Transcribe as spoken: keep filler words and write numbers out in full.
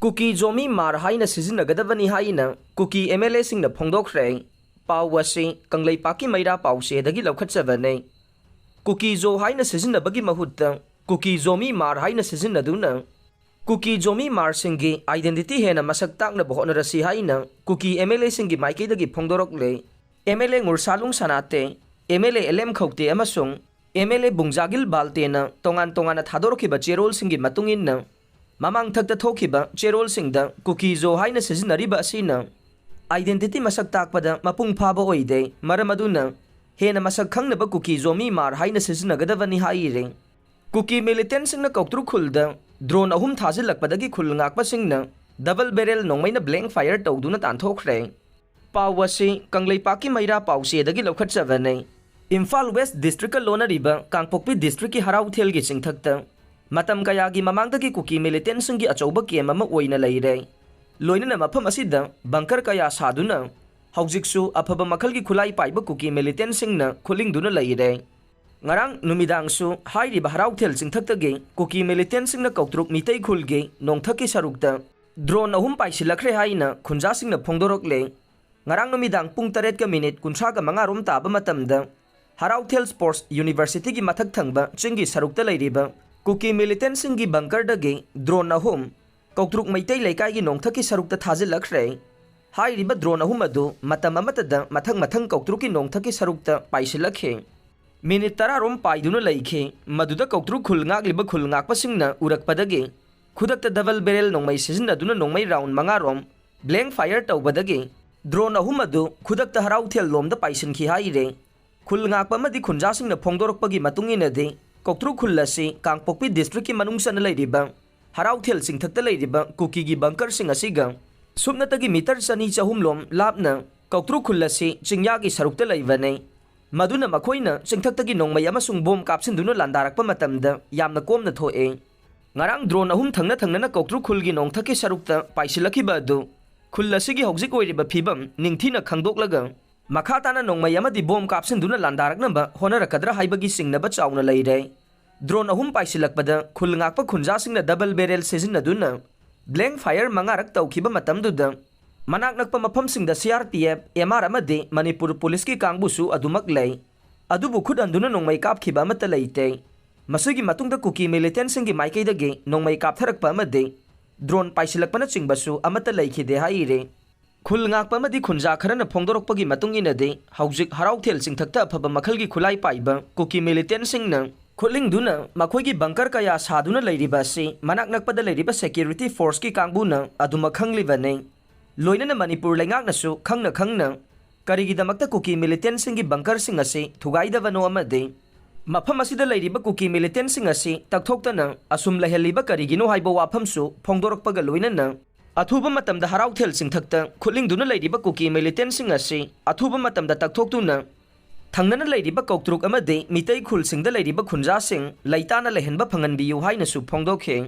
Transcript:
ꯀꯨꯀꯤ ꯖꯣꯃꯤ ꯃꯥꯔ ꯍꯥꯏꯅ ꯁꯤꯖꯤꯟꯅꯒꯗꯕꯅꯤ ꯍꯥꯏꯅ ꯀꯨꯀꯤ M L ꯑꯦꯁꯤꯡꯅ ꯐꯣꯡꯗꯣꯛꯈ꯭ꯔꯦ꯫ ꯄꯥꯎ ꯑꯁꯤ ꯀꯪꯂꯩꯄꯥꯛꯀꯤ ꯃꯩꯔꯥ ꯄꯥꯎꯆꯦꯗꯒꯤ ꯂꯧꯈꯠꯆꯕꯅꯤ꯫ ꯀꯨꯀꯤ ꯖꯣ ꯍꯥꯏꯅ ꯁꯤꯖꯤꯟꯅꯕꯒꯤ ꯃꯍꯨꯠꯇ ꯀꯨꯀꯤ ꯖꯣꯃꯤ ꯃꯥꯔ ꯍꯥꯏꯅ ꯁꯤꯖꯤꯟꯅꯗꯨꯅ ꯀꯨꯀꯤ ꯖꯣꯃꯤ ꯃꯥꯔꯁꯤꯡꯒꯤ identity ꯍꯦꯟꯅ ꯃꯁꯛ ꯇꯥꯛꯅꯕ ꯍꯣꯠꯅꯔꯁꯤ ꯍꯥꯏꯅ ꯀꯨꯀꯤ ꯑꯦꯝ ꯑꯦꯜ ꯑꯦꯁꯤꯡꯒꯤ ꯃꯥꯏꯀꯩꯗꯒꯤ ꯐꯣꯡꯗꯣꯔꯛꯂꯦ꯫ M L A Ngursalung Sanate, M L A L M Khaute ꯑꯃꯁꯨꯡ ꯑꯦꯝ ꯑꯦꯜ ꯑꯦ ꯕꯨꯡꯖꯥꯒꯤꯜ ꯕꯥꯜꯇꯦꯅ ꯇꯣꯉꯥꯟ ꯇꯣꯉꯥꯟꯅ ꯊꯥꯗꯣꯔꯛꯈꯤꯕ ꯆꯦꯔꯣꯜꯁꯤꯡꯒꯤ ꯃꯇꯨꯡ ꯏꯟꯅ, ꯃꯃꯥꯡꯊꯛꯇ ꯊꯣꯛꯈꯤꯕ ꯆꯦꯔꯣꯜꯁꯤꯡꯗ ꯀꯨꯀꯤ ꯖꯣ ꯍꯥꯏꯅ ꯁꯤꯖꯤꯟꯅꯔꯤꯕ ꯑꯁꯤꯅ identity ꯃꯁꯛ ꯇꯥꯛꯄꯗ ꯃꯄꯨꯡ ꯐꯥꯕ ꯑꯣꯏꯗꯦ꯫ ꯃꯔꯝ ꯑꯗꯨꯅ ꯍꯦꯟꯅ ꯃꯁꯛ ꯈꯪꯅꯕ ꯀꯨꯀꯤ ꯖꯣꯃꯤ ꯃꯥꯔ ꯍꯥꯏꯅ ꯁꯤꯖꯤꯟꯅꯒꯗꯕꯅꯤ ꯍꯥꯏꯔꯤ꯫ ꯀꯨꯀꯤ militantꯁꯤꯡꯅ ꯀꯧꯇ꯭ꯔꯨ ꯈꯨꯜꯗ drone ꯑꯍꯨꯝ ꯊꯥꯖꯤꯜꯂꯛꯄꯗꯒꯤ ꯈꯨꯜ ꯉꯥꯛꯄꯁꯤꯡꯅ double barrel ꯅꯣꯡꯃꯩꯅ blank fire ꯇꯧꯗꯨꯅ ꯇꯥꯟꯊꯣꯛꯈ꯭ꯔꯦ꯫ ꯄꯥꯎ ꯑꯁꯤ ꯀꯪꯂꯩꯄꯥꯛꯀꯤ ꯃꯩꯔꯥ ꯄꯥꯎꯆꯦꯗꯒꯤ ꯂꯧꯈꯠꯆꯕꯅꯤ꯫ ꯏꯝꯐꯥꯜ West districtꯀ ꯂꯣꯟꯅꯔꯤꯕ ꯀꯥꯡꯄꯣꯛꯄꯤ districtꯀꯤ ꯍꯔꯥꯎꯊꯦꯜꯒꯤ ꯆꯤꯡꯊꯛꯇ ꯃꯇꯝ ꯀꯌꯥꯒꯤ ꯃꯃꯥꯡꯗꯒꯤ ꯀꯨꯀꯤ militantꯁꯤꯡꯒꯤ ꯑꯆꯧꯕ camp ꯑꯃ ꯑꯣꯏꯅ ꯂꯩꯔꯦ꯫ ꯂꯣꯏꯅꯅ ꯃꯐꯝ ꯑꯁꯤꯗ bunker ꯀꯌꯥ ꯁꯥꯗꯨꯅ ꯍꯧꯖꯤꯛꯁꯨ ꯑꯐꯕ ꯃꯈꯜꯒꯤ ꯈꯨꯠꯂꯥꯏ ꯄꯥꯏꯕ ꯀꯨꯀꯤ militantꯁꯤꯡꯅ ꯈꯨꯠꯂꯤꯡꯗꯨꯅ ꯂꯩꯔꯦ꯫ ꯉꯔꯥꯡ ꯅꯨꯃꯤꯗꯥꯡꯁꯨ ꯍꯥꯏꯔꯤꯕ ꯍꯔꯥꯎꯊꯦꯜ ꯆꯤꯡꯊꯛꯇꯒꯤ ꯀꯨꯀꯤ militantꯁꯤꯡꯅ ꯀꯧꯇ꯭ꯔꯨꯛ ꯃꯤꯇꯩ ꯈꯨꯜꯒꯤ ꯅꯣꯡꯊꯛꯀꯤ ꯁꯔꯨꯛꯇ drone ꯑꯍꯨꯝ ꯄꯥꯏꯁꯤꯜꯂꯛꯈ꯭ꯔꯦ ꯍꯥꯏꯅ ꯈꯨꯟꯖꯥꯁꯤꯡꯅ ꯐꯣꯡꯗꯣꯔꯛꯂꯦ꯫ ꯉꯔꯥꯡ ꯅꯨꯃꯤꯗꯥꯡ ꯄꯨꯡ ꯇꯔꯦꯠꯀ minute ꯀꯨꯟꯊ꯭ꯔꯥꯒ ꯃꯉꯥ ꯔꯣꯝ ꯇꯥꯕ ꯃꯇꯝꯗ ꯍꯔꯥꯎꯊꯦꯜ Sports Universityꯒꯤ ꯃꯊꯛ ꯊꯪꯕ ꯆꯤꯡꯒꯤ ꯁꯔꯨꯛꯇ ꯂꯩꯔꯤꯕ ꯀꯨꯀꯤ militantꯁꯤꯡꯒꯤ bunkerꯗꯒꯤ drone ꯑꯍꯨꯝ ꯀꯧꯇ꯭ꯔꯨꯛ ꯃꯩꯇꯩ ꯂꯩꯀꯥꯏꯒꯤ ꯅꯣꯡꯊꯛꯀꯤ ꯁꯔꯨꯛꯇ ꯊꯥꯖꯤꯜꯂꯛꯈ꯭ꯔꯦ꯫ ꯍꯥꯏꯔꯤꯕ drone ꯑꯍꯨꯝ ꯑꯗꯨ ꯃꯇꯝ ꯑꯃꯠꯇꯗ ꯃꯊꯪ ꯃꯊꯪ ꯀꯧꯇ꯭ꯔꯨꯛꯀꯤ ꯅꯣꯡꯊꯛꯀꯤ ꯁꯔꯨꯛꯇ ꯄꯥꯏꯁꯤꯜꯂꯛꯈꯤ꯫ Minute ꯇꯔꯥ ꯔꯣꯝ ꯄꯥꯏꯗꯨꯅ ꯂꯩꯈꯤ꯫ ꯃꯗꯨꯗ ꯀꯧꯇ꯭ꯔꯨꯛ ꯈꯨꯜ ꯉꯥꯛꯂꯤꯕ ꯈꯨꯜ ꯉꯥꯛꯄꯁꯤꯡꯅ ꯎꯔꯛꯄꯗꯒꯤ ꯈꯨꯗꯛꯇ double barrel ꯅꯣꯡꯃꯩ ꯁꯤꯖꯤꯟꯅꯗꯨꯅ ꯅꯣꯡꯃꯩ round ꯃꯉꯥ ꯔꯣꯝ blank fire ꯇꯧꯕꯗꯒꯤ drone ꯑꯍꯨꯝ ꯑꯗꯨ ꯈꯨꯗꯛꯇ ꯍꯔꯥꯎꯊꯦꯜ ꯂꯣꯝꯗ ꯄꯥꯏꯁꯤꯟꯈꯤ ꯍꯥꯏꯔꯦ꯫ ꯈꯨꯜ ꯉꯥꯛꯄ ꯑꯃꯗꯤ ꯈꯨꯟꯖꯥꯁꯤꯡꯅ ꯐꯣꯡꯗꯣꯔꯛꯄꯒꯤ ꯃꯇꯨꯡ ꯏꯟꯅꯗꯤ, ꯀꯧꯇ꯭ꯔꯨꯛ ꯈꯨꯜ ꯑꯁꯤ ꯀꯥꯡꯄꯣꯛꯄꯤ districtꯀꯤ ꯃꯅꯨꯡ ꯆꯟꯅ ꯂꯩꯔꯤꯕ ꯍꯔꯥꯎꯊꯦꯜ ꯆꯤꯡꯊꯛꯇ ꯂꯩꯔꯤꯕ ꯀꯨꯀꯤꯒꯤ bunkerꯁꯤꯡ ꯑꯁꯤꯒ ꯁꯨꯞꯅꯇꯒꯤ meter ꯆꯅꯤ ꯆꯍꯨꯝ ꯂꯣꯝ ꯂꯥꯞꯅ ꯀꯧꯇ꯭ꯔꯨꯛ ꯈꯨꯜ ꯑꯁꯤ ꯆꯤꯡꯌꯥꯒꯤ ꯁꯔꯨꯛꯇ ꯂꯩꯕꯅꯤ꯫ ꯃꯗꯨꯅ ꯃꯈꯣꯏꯅ ꯆꯤꯡꯊꯛꯇꯒꯤ ꯅꯣꯡꯃꯩ ꯑꯃꯁꯨꯡ bomb ꯀꯥꯞꯁꯤꯟꯗꯨꯅ ꯂꯥꯟꯗꯥꯔꯛꯄ ꯃꯇꯝꯗ ꯌꯥꯝꯅ ꯀꯣꯝꯅ ꯊꯣꯛꯑꯦ꯫ ꯉꯔꯥꯡ drone ꯑꯍꯨꯝ ꯊꯪꯅ ꯊꯪꯅꯅ ꯀꯧꯇ꯭ꯔꯨꯛ ꯈꯨꯜꯒꯤ ꯅꯣꯡꯊꯛꯀꯤ ꯁꯔꯨꯛꯇ ꯄꯥꯏꯁꯤꯜꯂꯛꯈꯤꯕ ꯑꯗꯨ ꯈꯨꯜ ꯑꯁꯤꯒꯤ ꯍꯧꯖꯤꯛ ꯑꯣꯏꯔꯤꯕ ꯐꯤꯕꯝ ꯅꯤꯡꯊꯤꯅ ꯈꯪꯗꯣꯛꯂꯒ ꯃꯈꯥ ꯇꯥꯅ ꯅꯣꯡꯃꯩ ꯑꯃꯗꯤ bomb ꯀꯥꯞꯁꯤꯟꯗꯨꯅ ꯂꯥꯟꯗꯥꯔꯛꯅꯕ ꯍꯣꯠꯅꯔꯛꯀꯗ꯭ꯔꯥ ꯍꯥꯏꯕꯒꯤ ꯆꯤꯡꯅꯕ ꯆꯥꯎꯅ ꯂꯩꯔꯦ꯫ Drone ꯑꯍꯨꯝ ꯄꯥꯏꯁꯤꯜꯂꯛꯄꯗ ꯈꯨꯜ ꯉꯥꯛꯄ ꯈꯨꯟꯖꯥꯁꯤꯡꯅ double barrel ꯁꯤꯖꯤꯟꯅꯗꯨꯅ blank fire ꯃꯉꯥꯔꯛ ꯇꯧꯈꯤꯕ ꯃꯇꯝꯗꯨꯗ ꯃꯅꯥꯛ ꯅꯛꯄ ꯃꯐꯝꯁꯤꯡꯗ C R P F, M R ꯑꯃꯗꯤ ꯃꯅꯤꯄꯨꯔ ꯄꯨꯂꯤꯁꯀꯤ ꯀꯥꯡꯕꯨꯁꯨ ꯑꯗꯨꯃꯛ ꯂꯩ꯫ ꯑꯗꯨꯕꯨ ꯈꯨꯠ ꯍꯟꯗꯨꯅ ꯅꯣꯡꯃꯩ ꯀꯥꯞꯈꯤꯕ ꯑꯃꯠꯇ ꯂꯩꯇꯦ꯫ ꯃꯁꯤꯒꯤ ꯃꯇꯨꯡꯗ ꯀꯨꯀꯤ militantꯁꯤꯡꯒꯤ ꯃꯥꯏꯀꯩꯗꯒꯤ ꯅꯣꯡꯃꯩ ꯀꯥꯞꯊꯔꯛꯄ ꯑꯃꯗꯤ drone ꯄꯥꯏꯁꯤꯜꯂꯛꯄꯅꯆꯤꯡꯕꯁꯨ ꯑꯃꯠꯇ ꯂꯩꯈꯤꯗꯦ ꯍꯥꯏꯔꯤ꯫ ꯈꯨꯜ ꯉꯥꯛꯄ ꯑꯃꯗꯤ ꯈꯨꯟꯖꯥ ꯈꯔꯅ ꯐꯣꯡꯗꯣꯔꯛꯄꯒꯤ ꯃꯇꯨꯡ ꯏꯟꯅꯗꯤ, ꯍꯧꯖꯤꯛ ꯍꯔꯥꯎꯊꯦꯜ ꯆꯤꯡꯊꯛꯇ ꯑꯐꯕ ꯃꯈꯜꯒꯤ ꯈꯨꯠꯂꯥꯏ ꯄꯥꯏꯕ ꯀꯨꯀꯤ militantꯁꯤꯡꯅ ꯈꯨꯠꯂꯤꯡꯗꯨꯅ ꯃꯈꯣꯏꯒꯤ bunker ꯀꯌꯥ ꯁꯥꯗꯨꯅ ꯂꯩꯔꯤꯕ ꯑꯁꯤ ꯃꯅꯥꯛ ꯅꯛꯄꯗ ꯂꯩꯔꯤꯕ security forceꯀꯤ ꯀꯥꯡꯕꯨꯅ ꯑꯗꯨꯃꯛ ꯈꯪꯂꯤꯕꯅꯤ꯫ ꯂꯣꯏꯅꯅ ꯃꯅꯤꯄꯨꯔ ꯂꯩꯉꯥꯛꯅꯁꯨ ꯈꯪꯅ ꯈꯪꯅ ꯀꯔꯤꯒꯤꯗꯃꯛꯇ ꯀꯨꯀꯤ militantꯁꯤꯡꯒꯤ bunkerꯁꯤꯡ ꯑꯁꯤ ꯊꯨꯒꯥꯏꯗꯕꯅꯣ ꯑꯃꯗꯤ ꯃꯐꯝ ꯑꯁꯤꯗ ꯂꯩꯔꯤꯕ ꯀꯨꯀꯤ militantꯁꯤꯡ ꯑꯁꯤ ꯇꯛꯊꯣꯛꯇꯅ ꯑꯁꯨꯝ ꯂꯩꯍꯜꯂꯤꯕ ꯀꯔꯤꯒꯤꯅꯣ ꯍꯥꯏꯕ ꯋꯥꯐꯝꯁꯨ ꯐꯣꯡꯗꯣꯔꯛꯄꯒ ꯂꯣꯏꯅꯅ, ꯑꯊꯨꯕ ꯃꯇꯝꯗ ꯍꯔꯥꯎꯊꯦꯜ ꯆꯤꯡꯊꯛꯇ ꯈꯨꯠꯂꯤꯡꯗꯨꯅ ꯂꯩꯔꯤꯕ ꯀꯨꯀꯤ militantꯁꯤꯡ ꯑꯁꯤ ꯑꯊꯨꯕ ꯃꯇꯝꯗ ꯇꯛꯊꯣꯛꯇꯨꯅ ꯊꯪꯅꯅ ꯂꯩꯔꯤꯕ ꯀꯧꯇ꯭ꯔꯨꯛ ꯑꯃꯗꯤ ꯃꯤꯇꯩ ꯈꯨꯜꯁꯤꯡꯗ ꯂꯩꯔꯤꯕ ꯈꯨꯟꯖꯥꯁꯤꯡ ꯂꯩꯇꯥꯅ ꯂꯩꯍꯟꯕ ꯐꯪꯍꯟꯕꯤꯌꯨ ꯍꯥꯏꯅꯁꯨ ꯐꯣꯡꯗꯣꯛꯈꯤ꯫